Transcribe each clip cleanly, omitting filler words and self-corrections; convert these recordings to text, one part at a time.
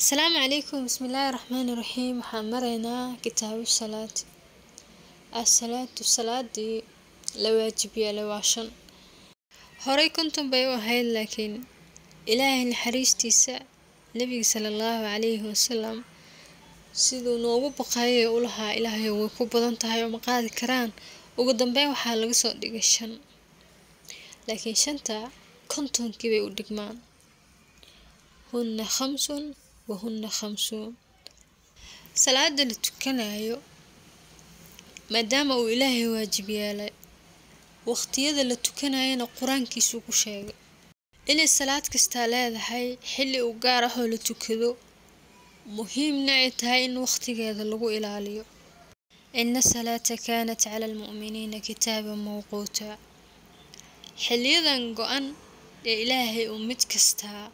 Asalaamu calaykum. Bismillaahi raxmaani raxiim. Waxaan maraynaa kitaabu salaad. Asalaatu, salaadii la waajib yeelay, waa shan. Horey 50 bay u ahayd, laakiin Ilaahay naxariistiisa, Nabiga sala Allahu calayhi wasalam siduu noogu baqayay u lahaa, "Ilaahay, way ku badan tahay oo ma qaadi karaan." Ugu dambeyn waxaa laga soo dhigay shan, laakiin shanta 50kii bay u dhigmaan. Hunna khamsun wa hunna khamsuun. Salaada la tukanayo, maadaama uu Ilaahay waajib yeelay, waqtiyada la tukanayana Qur-aankiisuu ku sheegay inay salaad kastaa leedahay xilli u gaar ah oo la tukado, muhiimna ay tahay in waqtigeeda lagu ilaaliyo. Ina salaata kaanat cala almu'miniina kitaaban mawquuta. Xiliyadan go-an ee Ilaahay uu mid kastaa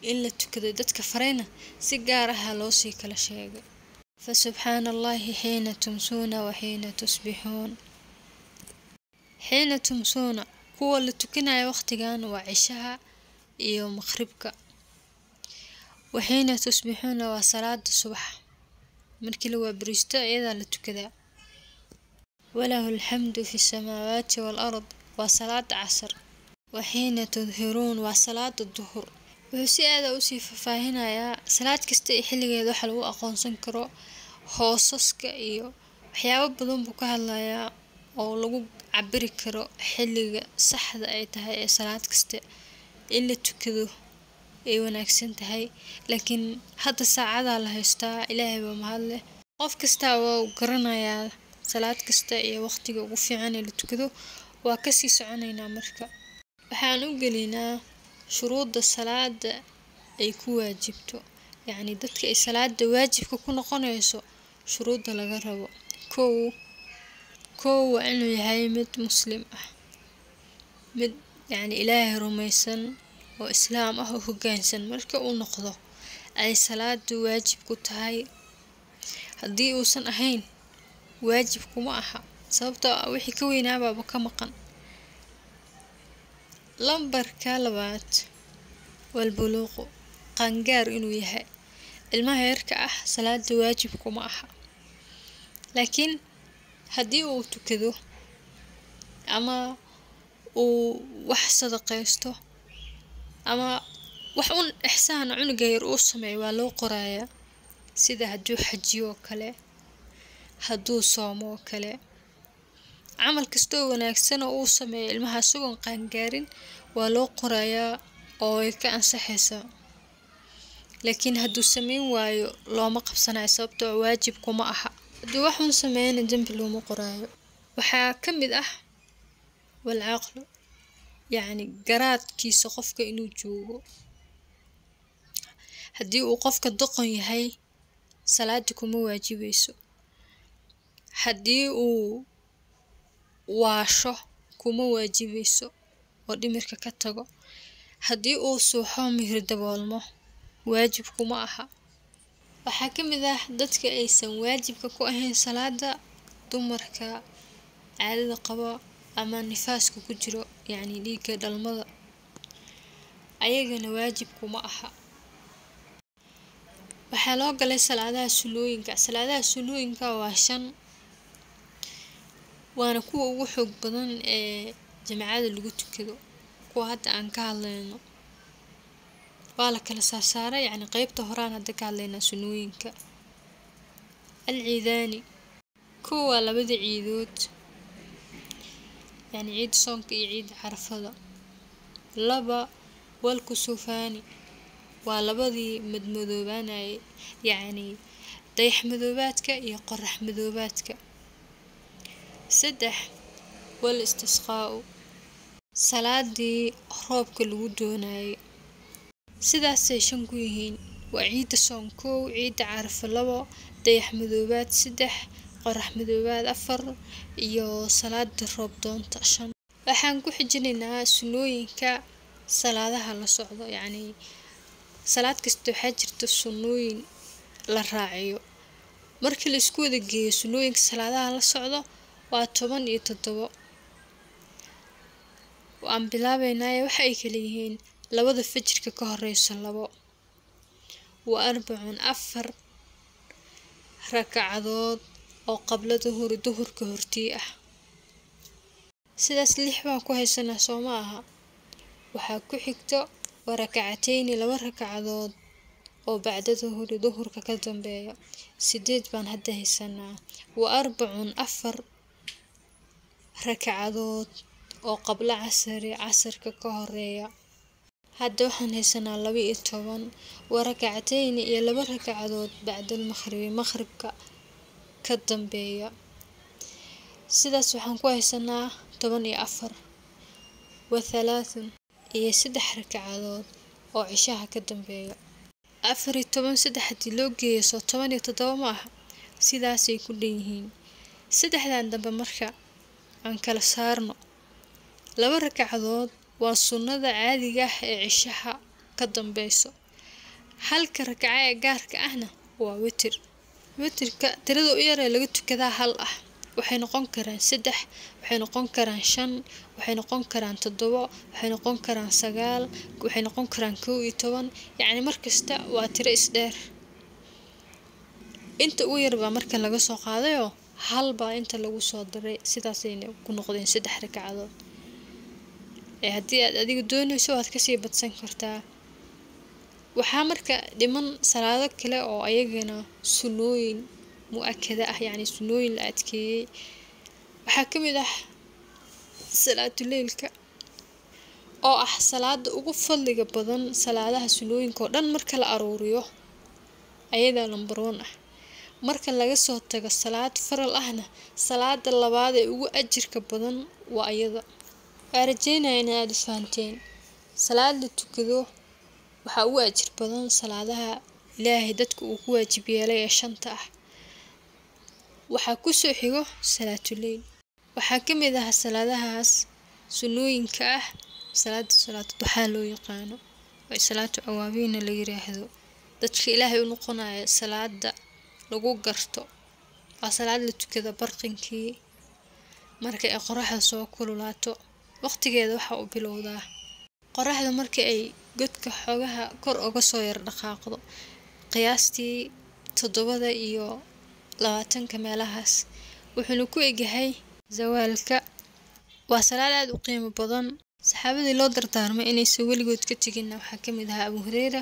in la tukado dadka farayna, si gaar aha loo sii kala sheegay. Fa subxaana Allahi xiina tumsuuna wa xiina tusbixuun. Xiina tumsuuna, kuwa la tukanaya waqtigan waa cishaha iyo maqribka. Wa xiina tusbixuuna waa salaada subax, markii la waabariisto iyadaa la tukadaa. Walahu alxamdu fi samaawaati waalard waa salaada casar. Wa xiina tudhiruun waa salaada duhur. Wuxuu si aada usii faahfaahinayaa salaad kasta iyo xilligeeda, waxa lagu aqoonsan karo, hoosaska iyo waxyaabo badan buu ka hadlayaa oo lagu cabiri karo xilliga saxda ay tahay ee salaad kasta in la tukado ay wanaagsan tahay. Laakiin hadda saacadaa la haystaa, Ilaahay baa mahad leh, qof kastaa waa uu garanayaa salaad kasta iyo waqtiga ugu fiican ee la tukado. Waa kasii soconaynaa. Marka waxaan u gelaynaa shuruudda salaada ay ku waajibto, yacni dadka ay salaada waajibka ku noqonayso shuruudda laga rabo. Kow, waa inuu yahay mid Muslim ah, mid yacni Ilaahay rumaysan oo Islaam ah oo hoggaansan. Marka uu noqdo ay salaadu waajib ku tahay. Haddii uusan ahayn, waajib kuma aha, sababtoo ah wixii ka weynaabaaba ka maqan. Lambarka labaad, walbuluuqu, qaangaar inuu yahay. Ilmaha yarka ah salaada waajib kuma aha, laakiin haddii uu tukado ama uu wax sadaqaysto ama wax un ixsaan cunuga yar uu sameeyo, waa loo qorayaa. Sida hadduu xajiyo oo kale, hadduu soomo oo kale, camal kastoo wanaagsan oo uu sameeyo ilmaha isagoon qaangaarin waa loo qorayaa oo way ka ansaxaysaa. Laakiin hadduu sameyn waayo, looma qabsanayo, sababtoo waajib kuma aha. Hadduu wax un sameeyana, dembi looma qoraayo. Waxaa ka mid ah walcaqlu, yacni garaadkiisa qofka inuu joogo. Haddii uu qofka doqon yahay, salaada kuma waajibayso. Haddii uu waasho, kuma waajibayso oo dhimirka ka tago. Haddii uu suuxo, mihir daboolmo, waajib kuma aha. Waxaa ka mid ah dadka aysan waajibka ku ahayn salaada dumarka caadada qabo ama nifaaska ku jiro, yacni dhiigga dhalmada, ayagana waajib kuma aha. Waxaa loo galay salaadaha sunnooyinka. Salaadaha sunnooyinka waa shan, waana kuwa ugu xoog badan ee jamacada lagu tukado. Kuwa hadda aan ka hadlayno waa la kala saarsaaray, yacni qeybta horaan hadda ka hadlaynaa sunnooyinka. Alciidaani, kuwa waa labada ciidood, yacni ciida soonka iyo ciida Carafada. Laba, walkusufaani, waa labadii madmadoobaanayay, yacni dayax madoobaadka iyo qorax madoobaadka. Saddex, wal istisqaa'u, salaadii roobka lagu doonayay. Sidaasay shan ku yihiin. Waa ciida soon kow, ciida Carafo labo, dayax madoobaad saddex, qorax madoobaad afar iyo salaada roob doonta shan. Waxaan ku xijinaynaa sunnooyinka salaadaha la socdo, yacni salaad kasta waxaa jirta sunnooyin la raaciyo. Markii la isku wada geeyo sunnooyinka salaadaha la socdo waa 17. Waan bilaabeynaa. Waxa ay kala yihiin: labada fajirka ka horeysa labo. Wa 4 afar rakacadood oo qabla duhuri duhurka hortii ah. Sidaas 6 baan ku haysanaa soo ma aha. Waxaa ku xigto wa rakacatayni 2 rakacadood oo bacda duhuri duhurka ka dambeeya. 8 baan hadda haysanaa. Wa 4 afar rakacadood oo qabla casri casarka ka horeeya. Hadda waxaan haysanaa 12. Wa rakacatayni iyo 2 rakacadood bacda al-maghribi maghribka ka dambeeya. Sidaas waxaan ku haysanaa 14. Wa 3 iyo 3 rakacadood oo cishaha ka dambeeya. 14 3 haddii loo geeyo soo 17 ma aha. Sidaasay ku dhan yihiin. 3dan dambe marka aan kala saarno. 2 rakacadood waa sunnada caadiga ah ee cishaha ka dambeyso. Halka rakaca ee gaarka ahna waa witir. Witirka tirada u yar ee laga tukadaa hal ah. Waxay noqon karaan 3, waxay noqon karaan 5, waxay noqon karaan 7, waxay noqon karaan 9, waxay noqon karaan 11. Yacni markasta waa tiro isdheer. Inta ugu yar baa marka laga soo qaadayo hal baa inta lagu soo daray. Sidaasayna ku noqdeen 3 rakacadood. Ee haddii aad adigu doonayso waad kasii badsan kartaa. Waxaa marka dhiman salaado kale oo ayagana sunnooyin mu'akkada ah, yacni sunnooyin la adkeeyay. Waxaa ka mid ah salaatu leylka oo ah salaada ugu fadliga badan salaadaha sunnooyinka oo dhan marka la aruuriyo, ayadaa number 1 ah. Marka laga soo tago salaad faral ahna, salaada labaad ee ugu ajirka badan waa ayada. Waan rajeynayaa in aad u fahanteen. Salaad la tukado waxaa ugu ajir badan salaadaha Ilaahay dadka uu ku waajib yeelay ee 5 ah. Waxaa ku soo xigo salaatu leyl. Waxaa ka mid ah salaadahaas sunnooyinka ah salaada salaatu duxaa loo yaqaano, oo salaatu awaabiina la yiraahdo. Dadka Ilaahay u noqonaya salaada lagu garto waa salaad la tukado barqinkii marka ay qoraxda soo kululaato. Waqtigeeda waxa uu bilowdaa qoraxda marka ay godka xogaha kor uga soo yar dhaqaaqdo, qiyaastii 7:20 meelahaas. Wuxuuna ku egyahay zawaalka. Waa salaad aad u qiimo badan. Saxaabadii loo dardaarmay inaysan weligood ka teginna waxaa ka mid ahaa Abu Hurayra.